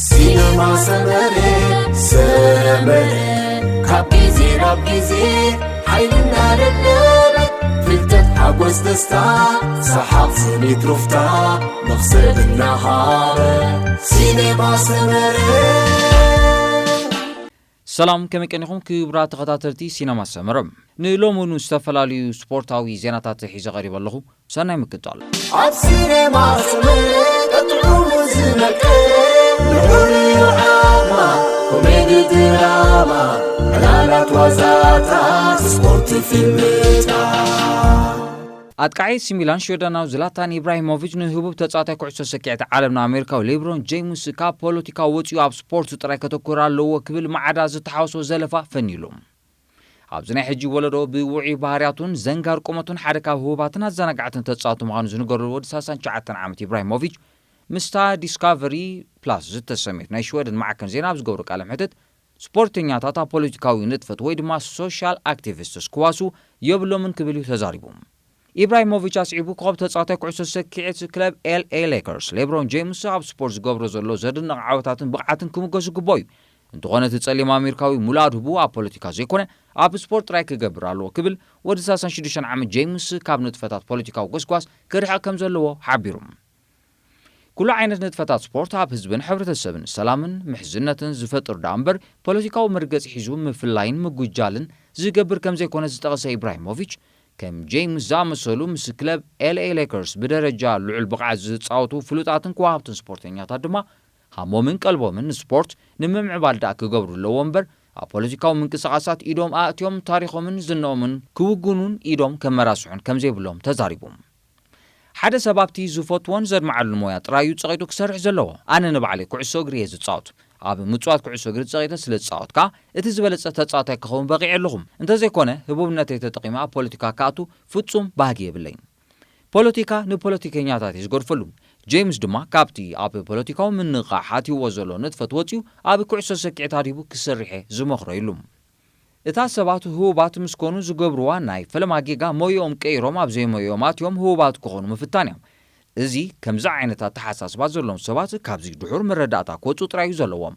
ሲነማ ሰመረ፣ ሰመረ፣ ካብ ግዜ ናብ ግዜ ሓይሊ እናደለበ፣ ፍልጠት፣ ሓጎስ፣ ደስታ፣ ሰሓቕ፣ ስኒት፣ ሩፍታ፣ መኽሰብ እናሃበ። ሲነማ ሰመረ። ሰላም፣ ከመይ ቀኒኹም ክቡራት ተኸታተልቲ ሲነማ ሰመረ? ንሎሚ እውን ዝተፈላለዩ ስፖርታዊ ዜናታት ሒዘ ቀሪበ ኣለኹ። ሰናይ ምክትታል። ኣብ ሲነማ ሰመረ ጥዑሙ ዝመቀረ፣ ልዑል ዓማ፣ ኮሜዲ ድራማ፣ ዕላላት ዋዛታት፣ ስፖርት ፊልምታት። ኣጥቃዒ ኤሲ ሚላን ሽወደናዊ ዝላታን ኢብራሂሞቪች ንህቡብ ተጻዋታይ ኩዕሶ ሰኪዐት ዓለምና ኣሜሪካዊ ሌብሮን ጄምስ ካብ ፖለቲካ ወጺኡ ኣብ ስፖርት ጥራይ ከተኩር ኣለዎ ክብል ማዕዳ ዝተሓወሶ ዘለፋ ፈኒሉ። ኣብዚ ናይ ሕጂ ወለዶ ብውዑይ ባህርያቱን ዘንጋር ቁመቱን ሓደ ካብ ህቡባትን ኣዘናጋዕትን ተጻወቲ ምዃኑ ዝንገረሉ ወዲ ሰላሳን ትሽዓተን ዓመት ኢብራሂሞቪች ምስታ ዲስካቨሪ ፕላስ ዝተሰመየት ናይ ሽወደን ማዕከን ዜና ኣብ ዝገብሮ ቃለ መሕትት ስፖርተኛታት ኣብ ፖለቲካዊ ንጥፈት ወይ ድማ ሶሻል ኣክቲቪስትስ ክዋሱ የብሎምን ክብል እዩ ተዛሪቡ። ኢብራሂሞቪች ኣስዒቡ ኮኸብ ተጻዋታይ ኩዕሶ ሰኪዔት ክለብ ኤል ኤ ሌከርስ ሌብሮን ጄምስ ኣብ ስፖርት ዝገብሮ ዘሎ ዘድንቕ ዓወታትን ብቕዓትን ክምገሱ ግቦ እዩ። እንተኾነ እቲ ጸሊም ኣሜሪካዊ ሙሉእ ኣድህቡ ኣብ ፖለቲካ ዘይኮነ ኣብ ስፖርት ጥራይ ክገብር ኣለዎ ክብል ወዲ ሰላሳን ሽዱሽተን ዓመት ጄምስ ካብ ንጥፈታት ፖለቲካዊ ጎስጓስ ክርሕቕ ከም ዘለዎ ሓቢሩ። ኩሉ ዓይነት ንጥፈታት ስፖርት ኣብ ህዝብን ሕብረተሰብን ሰላምን ምሕዝነትን ዝፈጥር ደኣ እምበር ፖለቲካዊ መርገጺ ሒዙ ምፍላይን ምጉጃልን ዝገብር ከም ዘይኮነ ዝጠቐሰ ኢብራሂሞቪች፣ ከም ጄምስ ዝኣመሰሉ ምስ ክለብ ኤል ኤ ሌከርስ ብደረጃ ልዑል ብቕዓት ዝጻወቱ ፍሉጣትን ኮዋህብትን ስፖርተኛታት ድማ ሃሞምን ቀልቦምን ንስፖርት ንምምዕባል ደኣ ክገብሩ ኣለዎ እምበር ኣብ ፖለቲካዊ ምንቅስቓሳት ኢዶም ኣእትዮም ታሪኾምን ዝንኦምን ክውግኑን ኢዶም ከመራስሑን ከም ዘይብሎም ተዛሪቡ። ሓደ ሰብ ኣብቲ ዝፈትዎን ዘድምዓሉን ሞያ ጥራይ እዩ ጸቒጡ ክሰርሕ ዘለዎ። ኣነ ንባዕለይ ኩዕሶ እግሪ እየ ዝጻወት። ኣብ ምጽዋት ኩዕሶ እግሪ ጸቒጠ ስለ ዝጻወት ከኣ እቲ ዝበለጸ ተጻዋታይ ክኸውን በቒዐ ኣለኹ። እንተዘይኮነ ህቡብነተይ ተጠቒመ ኣብ ፖለቲካ ክኣቱ ፍጹም ባህጊ የብለይን። ፖለቲካ ንፖለቲከኛታት እዩ ዝገድፈሉ። ጄምስ ድማ ካብቲ ኣብ ፖለቲካዊ ምንቕቓሕ ኣትይዎ ዘሎ ንጥፈት ወጺኡ ኣብ ኩዕሶ ሰኪዔት ኣድሂቡ ክሰርሕ እየ ዝመኽሮ ኢሉ። እታ ሰባት ህቡባት ምስ ኮኑ ዝገብርዋ ናይ ፈለማ ጌጋ ሞያኦም ቀይሮም ኣብ ዘይሞያኦም ኣትዮም ህቡባት ክኾኑ ምፍታን እያ። እዚ ከምዚ ዓይነት ኣተሓሳስባ ዘለዎም ሰባት ካብዚ ድሑር መረዳእታ ክወጹ ጥራይ እዩ ዘለዎም።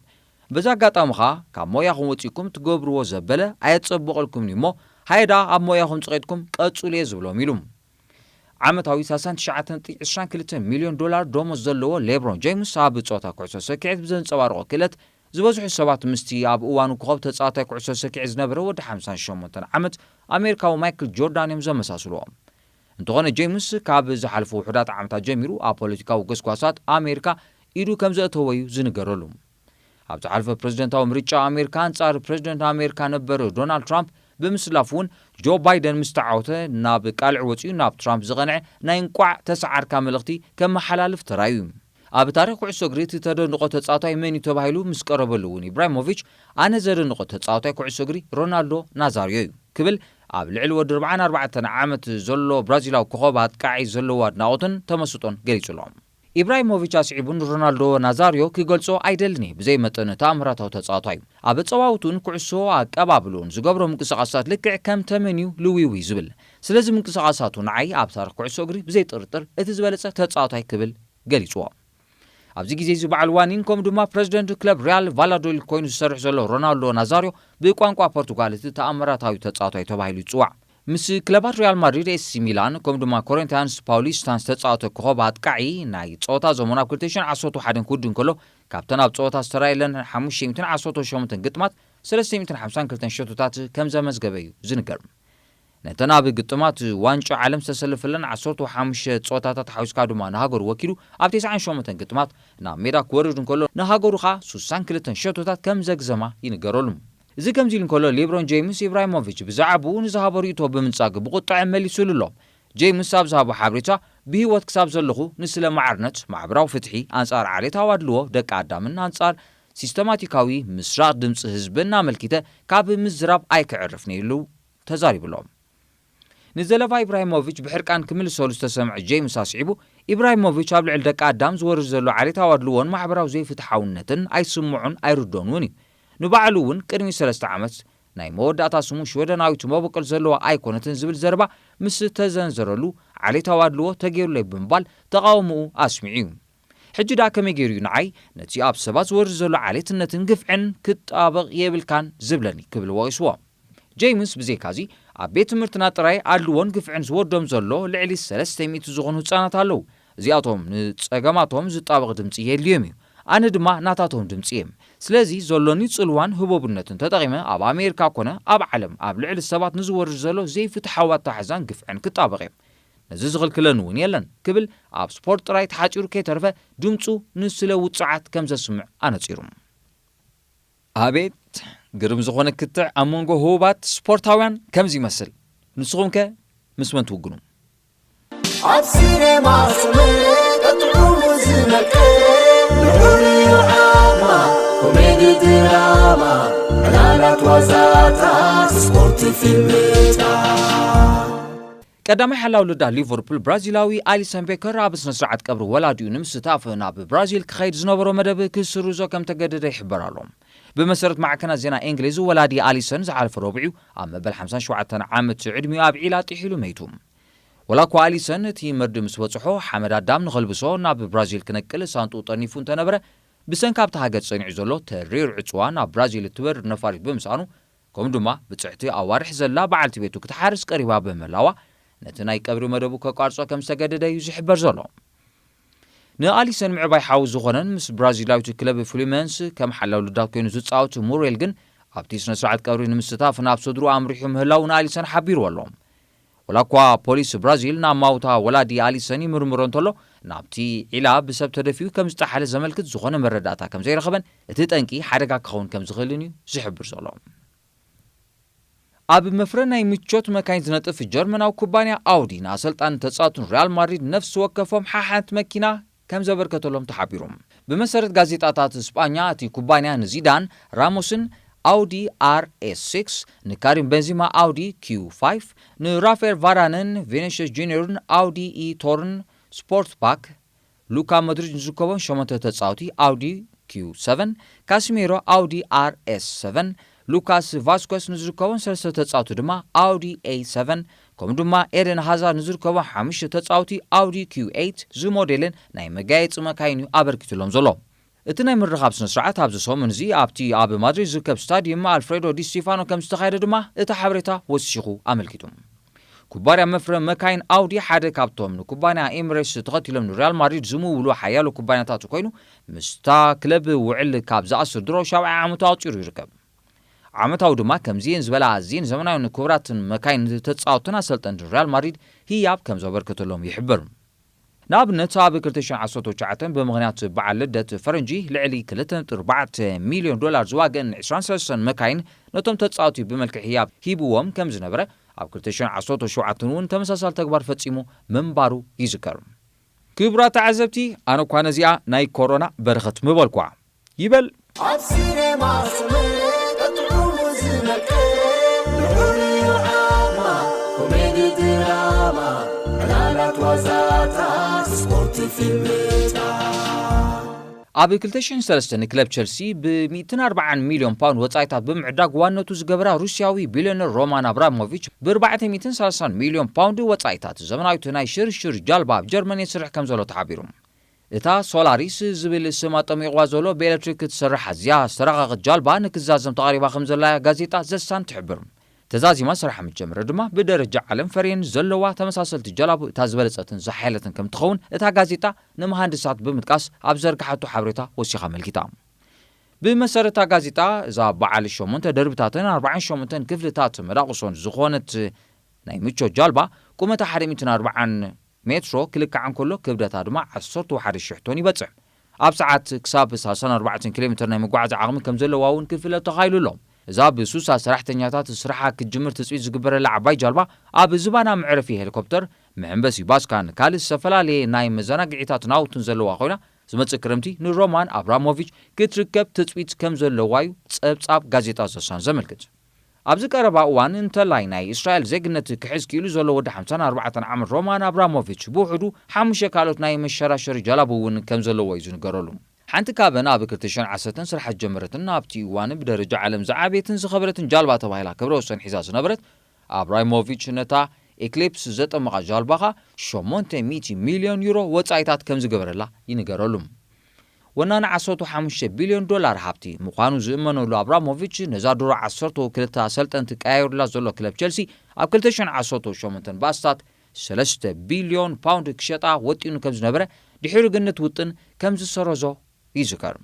በዚ ኣጋጣሚ ኸኣ ካብ ሞያኹም ወጺእኩም ትገብርዎ ዘበለ ኣየጸብቐልኩምን እዩ እሞ ሃየ ደኣ ኣብ ሞያኹም ጸቒጥኩም ቀጽሉ እየ ዝብሎም ኢሉ። ዓመታዊ ሰላሳን ትሽዓተን ነጥቢ ዕስራን ክልተን ሚልዮን ዶላር ደሞዝ ዘለዎ ሌብሮን ጄምስ ኣብ ጸወታ ኩዕሶ ሰኪዔት ብዘንጸባርቖ ክእለት ዝበዝሑ ሰባት ምስቲ ኣብ እዋኑ ኮኸብ ተጻዋታይ ኩዕሶ ሰኪዔት ዝነበረ ወዲ ሓምሳን ሸሞንተን ዓመት ኣሜሪካዊ ማይክል ጆርዳን እዮም ዘመሳስልዎ። እንተኾነ ጄምስ ካብ ዝሓለፉ ውሑዳት ዓመታት ጀሚሩ ኣብ ፖለቲካዊ ጎስጓሳት ኣሜሪካ ኢዱ ከም ዘእተወ እዩ ዝንገረሉ። ኣብ ዝሓለፈ ፕረዚደንታዊ ምርጫ ኣሜሪካ ኣንጻር ፕረዚደንት ኣሜሪካ ነበር ዶናልድ ትራምፕ ብምስላፍ እውን ጆ ባይደን ምስ ተዓወተ ናብ ቃልዕ ወጺኡ ናብ ትራምፕ ዝቐንዐ ናይ እንቋዕ ተሰዓርካ መልእኽቲ ከመሓላልፍ ተራእዩ እዩ። ኣብ ታሪኽ ኩዕሶ እግሪ እቲ ተደንቖ ተጻዋታይ መን እዩ ተባሂሉ ምስ ቀረበሉ እውን ኢብራሂሞቪች ኣነ ዘደንቖ ተጻዋታይ ኩዕሶ እግሪ ሮናልዶ ናዛሪዮ እዩ ክብል ኣብ ልዕሊ ወዲ ኣርብዓን ኣርባዕተን ዓመት ዘሎ ብራዚላዊ ኮኸብ ኣጥቃዒ ዘለዎ ኣድናቖትን ተመስጦን ገሊጹ ኣሎ። ኢብራሂሞቪች ኣስዒቡ ንሮናልዶ ናዛሪዮ ክገልጾ ኣይደልን እየ፣ ብዘይ መጠን ተኣምራታዊ ተጻዋታይ እዩ። ኣብ ኣጸዋውቱን ኩዕሶ ኣቀባብሉን ዝገብሮ ምንቅስቓሳት ልክዕ ከም ተመን እዩ ልውይውይ ዝብል። ስለዚ ምንቅስቓሳቱ ንዓይ ኣብ ታሪኽ ኩዕሶ እግሪ ብዘይ ጥርጥር እቲ ዝበለጸ ተጻዋታይ ክብል ገሊጽዎ። ኣብዚ ግዜ እዚ በዓል ዋኒን ከምኡ ድማ ፕረዚደንት ክለብ ሪያል ቫላዶሊድ ኮይኑ ዝሰርሕ ዘሎ ሮናልዶ ናዛሪዮ ብቋንቋ ፖርቱጋል እቲ ተኣምራታዊ ተጻዋታይ ተባሂሉ ይጽዋዕ። ምስ ክለባት ሪያል ማድሪድ፣ ኤሲ ሚላን፣ ከምኡ ድማ ኮሪንቲያንስ ፓውሊስታን ዝተጻወተ ኮኸብ ኣጥቃዒ ናይ ጸወታ ዘመኑ ኣብ ክልተ ሽሕን ዓሰርተ ሓደን ክውድእ እንከሎ ካብተን ኣብ ጸወታ ዝተራእየለን ሓሙሽተ ሚእትን ዓሰርተ ሸሞንተን ግጥማት ሰለስተ ሚእትን ሓምሳን ክልተን ሸቶታት ከም ዘመዝገበ እዩ ዝንገር። ነተን ኣብ ግጥማት ዋንጫ ዓለም ዝተሰለፈለን ዓሰርተ ሓሙሽተ ጸወታታት ሓዊስካ ድማ ንሃገሩ ወኪሉ ኣብ ተስዓን ሸሞንተን ግጥማት ናብ ሜዳ ክወርድ እንከሎ ንሃገሩ ኸኣ ሱሳን ክልተን ሸቶታት ከም ዘግዘማ ይንገረሉ። እዚ ከምዚ ኢሉ እንከሎ ሌብሮን ጄምስ ኢብራሂሞቪች ብዛዕባኡ ንዝሃቦ ርእይቶ ብምንጻግ ብቁጥዐ መሊሱሉ ኣሎ። ጄምስ ኣብ ዝሃቦ ሓበሬታ ብህይወት ክሳብ ዘለኹ ንስለ ማዕርነት፣ ማሕበራዊ ፍትሒ፣ ኣንጻር ዓሌታዊ ኣድልዎ ደቂ ኣዳምን ኣንጻር ሲስተማቲካዊ ምስራቕ ድምጺ ህዝብን ኣመልኪተ ካብ ምዝራብ ኣይክዕርፍን ኢሉ ተዛሪቡ ኣሎ። ንዘለፋ ኢብራሂሞቪች ብሕርቃን ክምልሰሉ ዝተሰምዐ ጄምስ ኣስዒቡ፣ ኢብራሂሞቪች ኣብ ልዕሊ ደቂ ኣዳም ዝወርድ ዘሎ ዓሌታዊ ኣድልዎን ማሕበራዊ ዘይፍትሓውነትን ኣይስምዖን ኣይርዶን እውን እዩ። ንባዕሉ እውን ቅድሚ ሰለስተ ዓመት ናይ መወዳእታ ስሙ ሽወደናዊት መበቆል ዘለዋ ኣይኮነትን ዝብል ዘረባ ምስ ተዘንዘረሉ ዓሌታዊ ኣድልዎ ተገይሩለይ ብምባል ተቓውምኡ ኣስሚዑ እዩ። ሕጂ ደኣ ከመይ ገይሩ እዩ ንዓይ ነቲ ኣብ ሰባት ዝወርድ ዘሎ ዓሌትነትን ግፍዕን ክጣበቕ የብልካን ዝብለኒ ክብል ወቒስዎ። ጀይምስ ብዘይካዚ ኣብ ቤት ትምህርትና ጥራይ ኣድልዎን ግፍዕን ዝወርዶም ዘሎ ልዕሊ ሰለስተ ሚእቲ ዝኾኑ ህጻናት ኣለዉ። እዚኣቶም ንጸገማቶም ዝጣበቕ ድምጺ የድልዮም እዩ። ኣነ ድማ ናታቶም ድምጺ እየ። ስለዚ ዘሎኒ ጽልዋን ህቦብነትን ተጠቒመ ኣብ ኣሜሪካ ኮነ ኣብ ዓለም ኣብ ልዕሊ ሰባት ንዝወርድ ዘሎ ዘይፍትሓዊ ኣተሓሕዛን ግፍዕን ክጣበቕ እየ። ነዚ ዝኽልክለኒ እውን የለን ክብል ኣብ ስፖርት ጥራይ ተሓጺሩ ከይተረፈ ድምጹ ንስለ ውጹዓት ከም ዘስምዕ ኣነጺሩ። ኣቤት ግርም ዝኾነ ክትዕ ኣብ መንጎ ህቡባት ስፖርታውያን ከምዚ ይመስል። ንስኹም ከ ምስ መን ትውግኑ? ኣብ ሲኔማ ስምዒት ጥዑሙ ዝነቅል ልዑል እዩ ዓቕማ ኮሜዲ ድራማ ዕላላት ዋዛታት ስፖርት ፊልምታት። ቀዳማይ ሓላው ልዳ ሊቨርፑል ብራዚላዊ ኣሊሰን ቤከር ኣብ ስነ ስርዓት ቀብሪ ወላዲኡ ንምስታፍ ናብ ብራዚል ክኸይድ ዝነበሮ መደብ ክስርዞ ከም ተገደደ ይሕበር ኣሎ። ብመሰረት ማዕከናት ዜና እንግሊዝ ወላዲ ኣሊሰን ዝሓለፈ ረቡዕ ኣብ መበል ሓምሳን ሸውዓተን ዓመት ዕድሚኡ ኣብ ዒላ ጥሒሉ መይቱ። ወላ እኳ ኣሊሰን እቲ መርዲ ምስ በጽሖ ሓመድ ኣዳም ንኸልብሶ ናብ ብራዚል ክነቅል ሳንጡ ጠኒፉ እንተነበረ ብሰንኪ ኣብታ ሃገር ጸኒዑ ዘሎ ተሪር ዕጽዋ ናብ ብራዚል እትበርር ነፋሪት ብምስኣኑ ከምኡ ድማ ብጽሕቲ ኣዋርሕ ዘላ በዓልቲ ቤቱ ክትሓርስ ቀሪባ ብምህላዋ ነቲ ናይ ቀብሪ መደቡ ከቋርጾ ከም ዝተገደደ እዩ ዝሕበር ዘሎ። ንኣሊሰን ምዕባይ ሓው ዝኾነን ምስ ብራዚላዊት ክለብ ፍሉሚነንስ ከም ሓላው ልዳት ኮይኑ ዝጻወት ሙሬል ግን ኣብቲ ስነ ስርዓት ቀብሪ ንምስታፍ ናብ ስድሩ ኣምሪሑ ምህላው ንኣሊሰን ሓቢርዎ ኣሎ። ወላ እኳ ፖሊስ ብራዚል ናብ ማውታ ወላዲ ኣሊሰን ይምርምሮ እንተሎ ናብቲ ዒላ ብሰብ ተደፊኡ ከም ዝጠሓለ ዘመልክት ዝኾነ መረዳእታ ከም ዘይረኸበን እቲ ጠንቂ ሓደጋ ክኸውን ከም ዝኽእልን እዩ ዝሕብር ዘሎ። ኣብ መፍረ ናይ ምቾት መካይን ዝነጥፍ ጀርመናዊ ኩባንያ ኣውዲ ንኣሰልጣን ተጻወቱን ሪያል ማድሪድ ነፍሲ ወከፎም ሓሓንቲ መኪና ከም ዘበርከተሎም ተሓቢሩ። ብመሰረት ጋዜጣታት ስጳኛ እቲ ኩባንያ ንዚዳን ራሞስን ኣውዲ ኣር ኤስ ሲክስ፣ ንካሪም ቤንዚማ ኣውዲ ኪው ፋይቭ፣ ንራፌል ቫራንን ቪኒሽስ ጁኒዮርን ኣውዲ ኢ ቶርን ስፖርት ፓክ፣ ሉካ ሞድሪች ንዝርከቦም ሸሞንተ ተጻወቲ ኣውዲ ኪው ሰቨን፣ ካሲሜሮ ኣውዲ ኣር ኤስ ሰቨን፣ ሉካስ ቫስኮስ ንዝርከቦም ሰለስተ ተጻወቲ ድማ ኣውዲ ኤ ሰቨን፣ ከምኡ ድማ ኤደን ሃዛር ንዝርከቦም ሓሙሽተ ተጻወቲ ኣውዲ ኪው ኤይት ዝሞዴልን ናይ መጋየጺ መካይን እዩ ኣበርኪትሎም ዘሎ። እቲ ናይ ምርኻብ ስነ ስርዓት ኣብዚ ሰሙን እዚ ኣብቲ ኣብ ማድሪድ ዝርከብ ስታዲየም ኣልፍሬዶ ዲ ስቲፋኖ ከም ዝተኻየደ ድማ እቲ ሓበሬታ ወሲኹ ኣመልኪቱ። ኩባንያ መፍረ መካይን ኣውዲ ሓደ ካብቶም ንኩባንያ ኤምሬትስ ተኸቲሎም ንሪያል ማድሪድ ዝምውሉ ሓያሎ ኩባንያታት ኮይኑ ምስታ ክለብ ውዕል ካብ ዝኣስር ድሮ ሻብዓይ ዓመቱ ኣቑጺሩ ይርከብ። ዓመታዊ ድማ ከምዚኤን ዝበላ ኣዝየን ዘመናዊን ክቡራትን መካይን ንተጻወትን ኣሰልጠንትን ሪያል ማድሪድ ህያብ ከም ዘበርከተሎም ይሕብር። ንኣብነት ኣብ ክልተ ሽሕን ዓሰርተ ትሽዓተን ብምኽንያት በዓል ልደት ፈረንጂ ልዕሊ ክልተ ነጥቢ ኣርባዕተ ሚልዮን ዶላር ዝዋገን ዕስራን ሰለስተን መካይን ነቶም ተጻወቲ ብመልክዕ ህያብ ሂብዎም ከም ዝነበረ ኣብ ክልተ ሽሕን ዓሰርተ ሸውዓተን እውን ተመሳሳሊ ተግባር ፈጺሙ ምንባሩ ይዝከር። ክቡራት ተዓዘብቲ ኣነ እኳ ነዚኣ ናይ ኮሮና በረኸት ምበልኳ ይበል። ኣብ ሲኔማ ስምዒት ጥዑሙ ዝነቅል ልዑል እዩ ዓቕማ ኮሜዲ ድራማ ዕላላት ዋዛታት ስፖርት ፊልምታት። ኣብ ክልተ ሽሕን ሰለስተን ክለብ ቸልሲ ብ ሚእትን ኣርባዓን ሚልዮን ፓውንድ ወጻኢታት ብምዕዳግ ዋነቱ ዝገበራ ሩስያዊ ቢልዮነር ሮማን ኣብራሞቪች ብ ኣርባዕተ ሚእትን ሰላሳን ሚልዮን ፓውንድ ወጻኢታት ዘመናዊት ናይ ሽርሽር ጃልባ ኣብ ጀርመን የስርሕ ከም ዘሎ ተሓቢሩ። እታ ሶላሪስ ዝብል ስም ኣጠሚቕዋ ዘሎ ብኤሌክትሪክ እትሰርሕ ኣዝያ ዝተረቐቐት ጃልባ ንክዛዘም ተቓሪባ ከም ዘላ ጋዜጣ ዘሳን ትሕብር። ተዛዚማ ስርሓ ምስ ጀመረት ድማ ብደረጃ ዓለም ፈርየን ዘለዋ ተመሳሰልቲ ጃላቡ እታ ዝበለጸትን ዝሓየለትን ከም ትኸውን እታ ጋዜጣ ንመሃንድሳት ብምጥቃስ ኣብ ዘርግሓቶ ሓበሬታ ወሲኻ ኣመልኪታ። ብመሰረት እታ ጋዜጣ እዛ በዓል ሸሞንተ ደርብታትን ኣርባዓን ሸሞንተን ክፍልታት መዳቕሶን ዝኾነት ናይ ምቾት ጃልባ ቁመታ ሓደ ሚእትን ኣርባዓን ሜትሮ ክልካዕ እንከሎ ክብደታ ድማ ዓሰርተ ሓደ ሽሕ ቶን ይበጽሕ። ኣብ ሰዓት ክሳብ ሰላሳን ኣርባዕተን ኪሎ ሜትር ናይ መጓዓዝያ ዓቕሚ ከም ዘለዋ እውን ክፍለጥ ተኻኢሉ ኣሎ። እዛ ብሱሳ ሰራሕተኛታት ስራሓ ክትጅምር ትጽቢት ዝግበረላ ዓባይ ጃልባ ኣብ ዝባና መዕረፊ ሄሊኮፕተር፣ መሐንበሲ ባስካን ካልእ ዝተፈላለየ ናይ መዘናግዒታት ናውትን ዘለዋ ኮይና ዝመጽእ ክረምቲ ንሮማን ኣብራሞቪች ክትርከብ ትጽቢት ከም ዘለዋ እዩ ጸብጻብ ጋዜጣ ዘሳን ዘመልክት። ኣብዚ ቀረባ እዋን እንተላይ ናይ እስራኤል ዜግነት ክሕዝ ክኢሉ ዘሎ ወዲ ሓምሳን ኣርባዕተን ዓመት ሮማን ኣብራሞቪች ብውሕዱ ሓሙሽተ ካልኦት ናይ መሸራሸሪ ጃላቡ እውን ከም ዘለዎ እዩ ዝንገረሉ። ሓንቲ ካብን ኣብ ክልተ ሽሕን ዓሰርተን ስራሕ ዝጀመረትን ኣብቲ እዋን ብደረጃ ዓለም ዝዓበየትን ዝኸበረትን ጃልባ ተባሂላ ክብረ ወሰን ሒዛ ዝነበረት ኣብራሞቪች ነታ ኤክሊፕስ ዘጠመቓ ጃልባኻ ሸሞንተ ሚእቲ ሚልዮን ዩሮ ወጻኢታት ከም ዝገበረላ ይንገረሉ። ወናኒ ዓሰርተ ሓሙሽተ ቢልዮን ዶላር ሃብቲ ምዃኑ ዝእመነሉ ኣብራሞቪች፣ ነዛ ድሮ ዓሰርተ ክልተ ኣሰልጠንቲ ቀያይሩላ ዘሎ ክለብ ቸልሲ ኣብ ክልተ ሽሕን ዓሰርተ ሸሞንተን ባእስታት ሰለስተ ቢልዮን ፓውንድ ክሸጣ ወጢኑ ከም ዝነበረ፣ ድሒሩ ግን ነቲ ውጥን ከም ዝሰረዞ ይዝከር።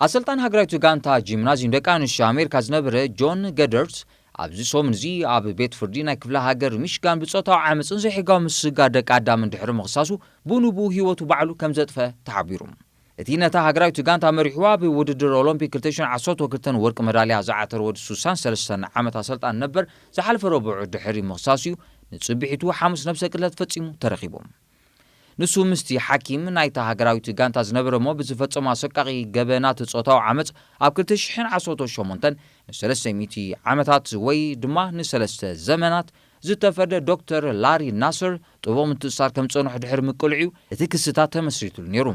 ኣሰልጣን ሃገራዊት ጋንታ ጂምናዝዩም ደቂ ኣንስትዮ ኣሜሪካ ዝነበረ ጆን ገደርት፣ ኣብዚ ሰሙን እዚ ኣብ ቤት ፍርዲ ናይ ክፍለ ሃገር ሚሽጋን ብጾታዊ ዓመፅን ዘይሕጋዊ ምስጋር ደቂ ኣዳምን ድሕሪ ምኽሳሱ፣ ብንቡኡ ህይወቱ ባዕሉ ከም ዘጥፈ ተሓቢሩ። እቲ ነታ ሃገራዊት ጋንታ መሪሑ ኣብ ውድድር ኦሎምፒክ ክልተ ሽሕን ዓሰርተ ክልተን ወርቂ መዳልያ ዝዓተረ ወዲ ሱሳን ሰለስተን ዓመት ኣሰልጣን ነበር፣ ዝሓለፈ ረቡዕ ድሕሪ ምኽሳሱ እዩ ንጽብሒቱ ሓሙስ ነብሰ ቅትለት ፈጺሙ ተረኺቡ። ንሱ ምስቲ ሓኪም ናይታ ሃገራዊት ጋንታ ዝነበረ እሞ ብዝፈጸሞ ኣሰቃቒ ገበናት ጾታዊ ዓመጽ ኣብ ክልተ ሽሕን ዓሰርተ ሸሞንተን ንሰለስተ ሚእቲ ዓመታት ወይ ድማ ንሰለስተ ዘመናት ዝተፈርደ ዶክተር ላሪ ናስር ጥቡቕ ምትእስሳር ከም ዝጸንሖ ድሕሪ ምቅልዑ እዩ እቲ ክስታት ተመስሪቱሉ ነይሩ።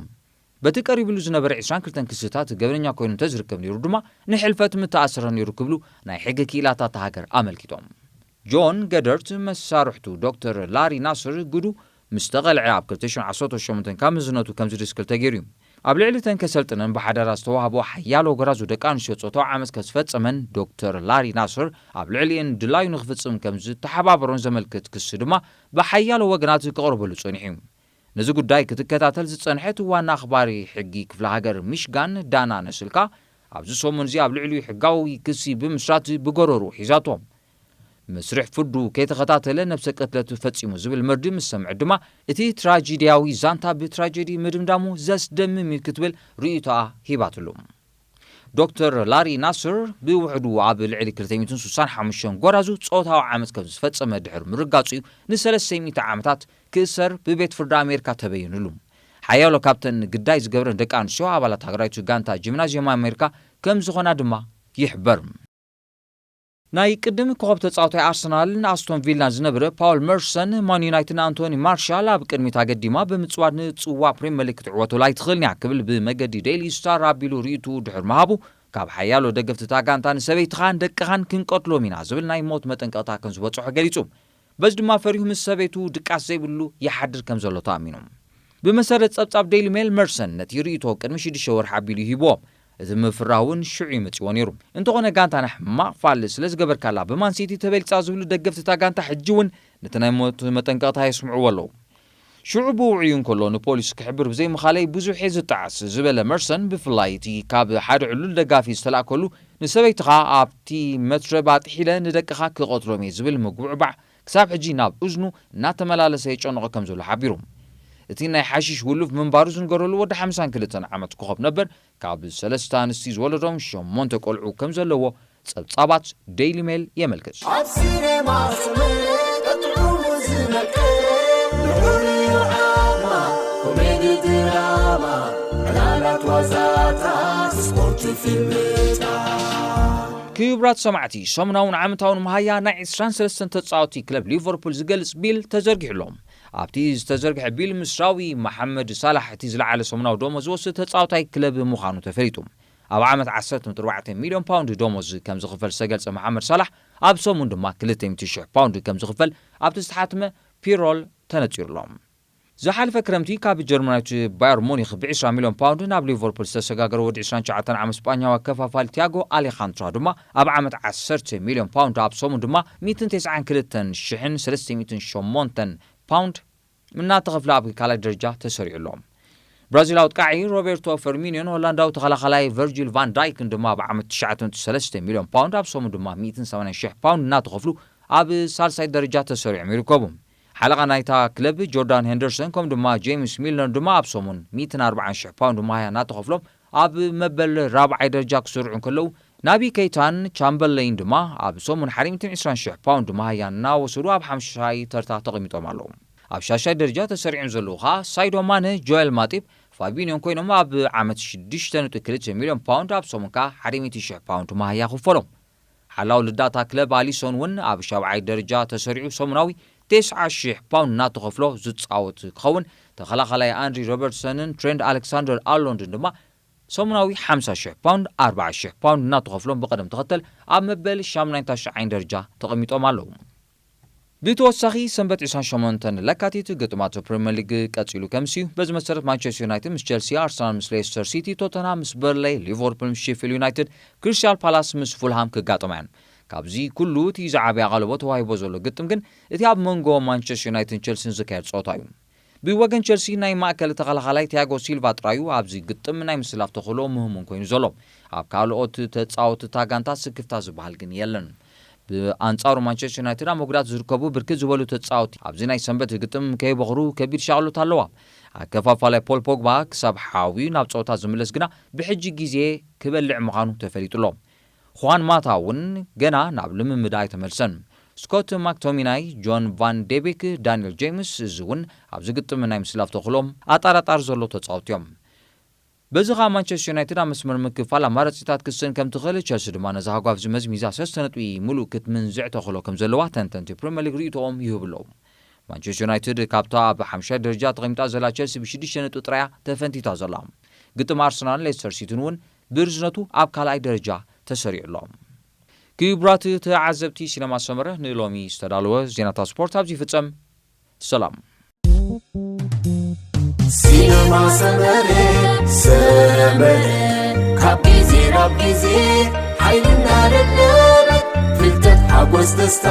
በቲ ቀሪብሉ ዝነበረ ዕስራን ክልተን ክስታት ገበነኛ ኮይኑ እንተዝርከብ ነይሩ ድማ ንሕልፈት ምተኣሰረ ነይሩ ክብሉ ናይ ሕጊ ክኢላታት እታ ሃገር ኣመልኪቶም። ጆን ገደርት መሳርሕቱ ዶክተር ላሪ ናስር ግዱ ምስ ተቐልዐ ኣብ ክልተ ሽሕን ዓሰርተ ሸሞንተን ካብ መዝነቱ ከም ዝድስክል ተገይሩ እዩ። ኣብ ልዕሊ እተን ከሰልጥነን ብሓደራ ዝተዋህቦ ሓያሎ ጎራዙ ደቂ ኣንስትዮ ጾታዊ ዓመጽ ከዝፈጸመን ዶክተር ላሪ ናስር ኣብ ልዕሊኤን ድላዩ ንክፍጽም ከም ዝተሓባበሮን ዘመልክት ክሲ ድማ ብሓያሎ ወገናት ክቐርበሉ ጸኒሑ እዩ። ነዚ ጉዳይ ክትከታተል ዝጸንሐት ዋና ኣኽባሪ ሕጊ ክፍለ ሃገር ሚሽጋን ዳና ነስልካ፣ ኣብዚ ሰሙን እዚ ኣብ ልዕሊኡ ሕጋዊ ክሲ ብምስራት ብጎረሩ ሒዛቶ። መስርሕ ፍርዱ ከይተኸታተለ ነብሰ ቅትለት ፈጺሙ ዝብል መርድእ ምስ ሰምዐት ድማ፣ እቲ ትራጀድያዊ ዛንታ ብትራጀዲ ምድምዳሙ ዘስደምም እዩ ክትብል ርእይቶኣ ሂባትሉ። ዶክተር ላሪ ናስር ብውሕዱ ኣብ ልዕሊ ክልተ ሚእትን ስሳን ሓሙሽተን ጎራዙ ጾታዊ ዓመጽ ከም ዝፈጸመ ድሕሪ ምርጋጹ እዩ ንሰለስተ ሚእቲ ዓመታት ክእሰር ብቤት ፍርዲ ኣሜሪካ ተበይኑሉ። ሓያሎ ካብተን ግዳይ ዝገብረን ደቂ ኣንስትዮ ኣባላት ሃገራዊት ጋንታ ጂምናዝየም ኣሜሪካ ከም ዝኾና ድማ ይሕበር። ናይ ቅድም ኮኸብ ተጻዋታይ ኣርሰናልን ኣስቶን ቪላን ዝነበረ ፓውል መርሰን፣ ማን ዩናይትድን ኣንቶኒ ማርሻል ኣብ ቅድሚት ኣገዲማ ብምጽዋት ንጽዋ ፕሪምየር ሊግ ክትዕወተሉ ኣይትኽእልን እያ ክብል ብመገዲ ዴይሊ ስታር ኣቢሉ ርእይትኡ ድሕሪ ምሃቡ፣ ካብ ሓያሎ ደገፍቲ እታ ጋንታ ንሰበይትኻን ደቅኻን ክንቀትሎም ኢና ዝብል ናይ ሞት መጠንቀቕታ ከም ዝበጽሖ ገሊጹ። በዚ ድማ ፈሪሁ ምስ ሰበይቱ ድቃስ ዘይብሉ ይሓድር ከም ዘሎ ተኣሚኑ። ብመሰረት ጸብጻብ ዴይሊ ሜል፣ መርሰን ነቲ ርእይቶ ቅድሚ ሽዱሽተ ወርሒ ኣቢሉ ይሂብዎ። እቲ ምፍራህ እውን ሽዑ ይመጽዎ ነይሩ። እንተኾነ ጋንታና ሕማቕ ፋል ስለ ዝገበርካላ ብማን ሲቲ ተበሊጻ ዝብሉ ደገፍቲ እታ ጋንታ ሕጂ እውን ነቲ ናይ ሞት መጠንቀቕታ የስምዕዎ ኣለዉ። ሽዑ ብውዑዩ እንከሎ ንፖሊስ ክሕብር ብዘይምኻለይ ብዙሕ እየ ዝጠዓስ ዝበለ መርሰን፣ ብፍላይ እቲ ካብ ሓደ ዕሉል ደጋፊ ዝተላእከሉ ንሰበይትኻ ኣብቲ መትረብ ኣጥሒለ ንደቅኻ ክቐትሎም እየ ዝብል ምጉብዕባዕ ክሳብ ሕጂ ናብ እዝኑ እናተመላለሰ የጨንቖ ከም ዘሎ ሓቢሩ። እቲ ናይ ሓሺሽ ውሉፍ ምንባሩ ዝንገረሉ ወዲ ሓምሳን ክልተን ዓመት ኮኸብ ነበር ካብ ሰለስተ ኣንስቲ ዝወለዶም ሸሞንተ ቆልዑ ከም ዘለዎ ጸብጻባት ዴይሊ ሜል የመልክት። ኣብ ሲኔማ ሰመረ ጥዑሙ ዝመቀ ልዑል ዓማ ኮሜዲ ድራማ ዕላላት ዋዛታት ስፖርት ፊልምታት። ክቡራት ሰማዕቲ፣ ሰሙናውን ዓመታውን መሃያ ናይ ዕስራን ሰለስተን ተጻወቲ ክለብ ሊቨርፑል ዝገልጽ ቢል ተዘርጊሑ ኣሎ። ኣብቲ ዝተዘርግሐ ቢል፣ ምስራዊ መሓመድ ሳላሕ እቲ ዝለዓለ ሰሙናዊ ደሞዝ ዝወስድ ተጻዋታይ ክለብ ምዃኑ ተፈሊጡ። ኣብ ዓመት ዓሰርተ ነጥቢ ኣርባዕተ ሚልዮን ፓውንድ ደሞዝ ከም ዝኽፈል ዝተገልጸ መሓመድ ሳላሕ፣ ኣብ ሰሙን ድማ ክልተ ሚእቲ ሽሕ ፓውንድ ከም ዝኽፈል ኣብቲ ዝተሓትመ ፒሮል ተነጺሩ ኣሎ። ዝሓለፈ ክረምቲ ካብ ጀርመናዊት ባየር ሙኒክ ብ ዕስራ ሚልዮን ፓውንድ ናብ ሊቨርፑል ዝተሰጋገረ ወዲ ዕስራን ትሽዓተን ዓመት ስጳኛዊ ኣከፋፋሊ ቲያጎ ኣሌኻንድራ ድማ ኣብ ዓመት ዓሰርተ ሚልዮን ፓውንድ፣ ኣብ ሰሙን ድማ ሚእትን ተስዓን ክልተን ሽሕን ሰለስተ ሚእትን ሸሞንተን ፓውንድ እናተኸፍለ ኣብ ካልኣይ ደረጃ ተሰሪዑ ኣሎ። ብራዚላዊ ኣጥቃዒ ሮቤርቶ ፈርሚኒዮን ሆላንዳዊ ተኸላኻላይ ቨርጂል ቫን ዳይክን ድማ ኣብ ዓመት ትሽዓተ ነጥቢ ሰለስተ ሚልዮን ፓውንድ፣ ኣብ ሰሙን ድማ ሚእትን ሰማንያን ሽሕ ፓውንድ እናተኸፍሉ ኣብ ሳልሳይ ደረጃ ተሰሪዖም ይርከቡ። ሓለቓ ናይታ ክለብ ጆርዳን ሄንደርሰን ከምኡ ድማ ጄምስ ሚልነር ድማ ኣብ ሰሙን ሚእትን ኣርባዓን ሽሕ ፓውንድ መሃያ እናተኸፍሎም ኣብ መበል ራብዓይ ደረጃ ክስርዑ እንከለዉ፣ ናቢ ኬይታን ቻምበርለይን ድማ ኣብ ሰሙን ሓደ ሚእትን ዕስራን ሽሕ ፓውንድ መሃያ እናወሰዱ ኣብ ሓምሻይ ተርታ ተቐሚጦም ኣለዉ። ኣብ ሻሻይ ደረጃ ተሰሪዖም ዘለዉ ኸኣ ሳይዶ ማነ፣ ጆኤል ማጢፕ፣ ፋቢኒዮን ኮይኖም ኣብ ዓመት ሽዱሽተ ነጥቢ ክልተ ሚልዮን ፓውንድ፣ ኣብ ሰሙን ከኣ ሓደ ሚእቲ ሽሕ ፓውንድ መሃያ ክፈሎም። ሓላው ልዳታ ክለብ ኣሊሶን እውን ኣብ ሻብዓይ ደረጃ ተሰሪዑ ሰሙናዊ ተስዓ ሽሕ ፓውንድ እናተኸፍሎ ዝጻወት ክኸውን፣ ተኸላኻላይ ኣንድሪ ሮበርትሰንን ትሬንድ ኣሌክሳንደር ኣርኖልድን ድማ ሰሙናዊ ሓምሳ ሽሕ ፓውንድ፣ ኣርባዓ ሽሕ ፓውንድ እናተኸፍሎም ብቐደም ተኸተል ኣብ መበል ሻምናይን ታሽዓይን ደረጃ ተቐሚጦም ኣለዉ። ብተወሳኺ ሰንበት ዕስራን ሸሞንተን ለካቲት ግጥማት ፕሪምየር ሊግ ቀጺሉ ከምሲ እዩ። በዚ መሰረት ማንቸስተር ዩናይትድ ምስ ቸልሲ፣ ኣርሰናል ምስ ሌስተር ሲቲ፣ ቶተንሃም ምስ በርንሌይ፣ ሊቨርፑል ምስ ሼፊልድ ዩናይትድ፣ ክሪስታል ፓላስ ምስ ፉልሃም ክጋጠማ እየን። ካብዚ ኩሉ እቲ ዝዓበየ ኣቓልቦ ተዋሂቦ ዘሎ ግጥም ግን እቲ ኣብ መንጎ ማንቸስተር ዩናይትድን ቸልሲን ዝካየድ ጸወታ እዩ። ብወገን ቸልሲ ናይ ማእከል ተኸላኻላይ ቲያጎ ሲልቫ ጥራዩ ኣብዚ ግጥም ናይ ምስላፍ ተኽእሎ ምህሙን ኮይኑ ዘሎ። ኣብ ካልኦት ተጻወትታ ጋንታ ስክፍታ ዝበሃል ግን የለን። ብኣንጻሩ ማንቸስተር ዩናይትድ ኣብ መጉዳት ዝርከቡ ብርክት ዝበሉ ተጻወቲ ኣብዚ ናይ ሰንበት ግጥም ከይበኽሩ ከቢድ ሻቕሎት ኣለዋ። ኣከፋፋላይ ፖል ፖግባ ክሳብ ሓዊ ናብ ጸወታ ዝምለስ ግና ብሕጂ ግዜ ክበልዕ ምዃኑ ተፈሊጡ ኣሎ። ኹዋን ማታ እውን ገና ናብ ልምምድ ኣይተመልሰን። ስኮት ማክቶሚናይ፣ ጆን ቫን ዴቤክ፣ ዳንኤል ጄምስ እዚ እውን ኣብዚ ግጥም ናይ ምስላፍ ተኽሎም ኣጣራጣር ዘሎ ተጻወቲ እዮም። በዚ ኸኣ ማንቸስተር ዩናይትድ ኣብ መስመር ምክፋል ኣማራጺታት ክስን ከም ትኽእል፣ ቸልሲ ድማ ነዚ ሃጓፍ እዚ መዝሚዛ ሰለስተ ነጥቢ ሙሉእ ክትምንዝዕ ተኽእሎ ከም ዘለዋ ተንተንቲ ፕሪምየር ሊግ ርእይቶኦም ይህቡ ኣለዉ። ማንቸስተር ዩናይትድ ካብታ ኣብ ሓምሻይ ደረጃ ተቐሚጣ ዘላ ቸልሲ ብሽዱሽተ ነጥቢ ጥራያ ተፈንቲታ ዘላ። ግጥም ኣርሰናልን ሌስተር ሲቲን እውን ብርዝነቱ ኣብ ካልኣይ ደረጃ ተሰሪዑ ኣሎ። ክቡራት ተዓዘብቲ ሲነማ ሰመረ፣ ንሎሚ ዝተዳለወ ዜናታት ስፖርት ኣብዚ ይፍጸም። ሰላም። ሲነማ ሰመረ፣ ሰመረ፣ ካብ ግዜ ናብ ግዜ ሓይልና ደለበ፣ ፍልጠት ሓጎስ ደስታ፣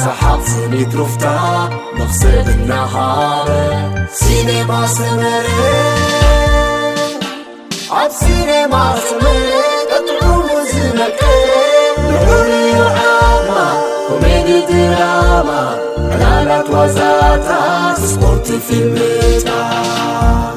ሰሓቕ ስኒት ሩፍታ፣ መኽሰብ እናሃበ። ሲነማ ሰመረ፣ ኣብ ሲነማ ሰመረ ጥዑሙ ዝመቀ፣ ንዑ ንዓማ፣ ኮሜዲ ድራማ፣ ዕላላት ዋዛታት፣ ስፖርት ፊልምታት።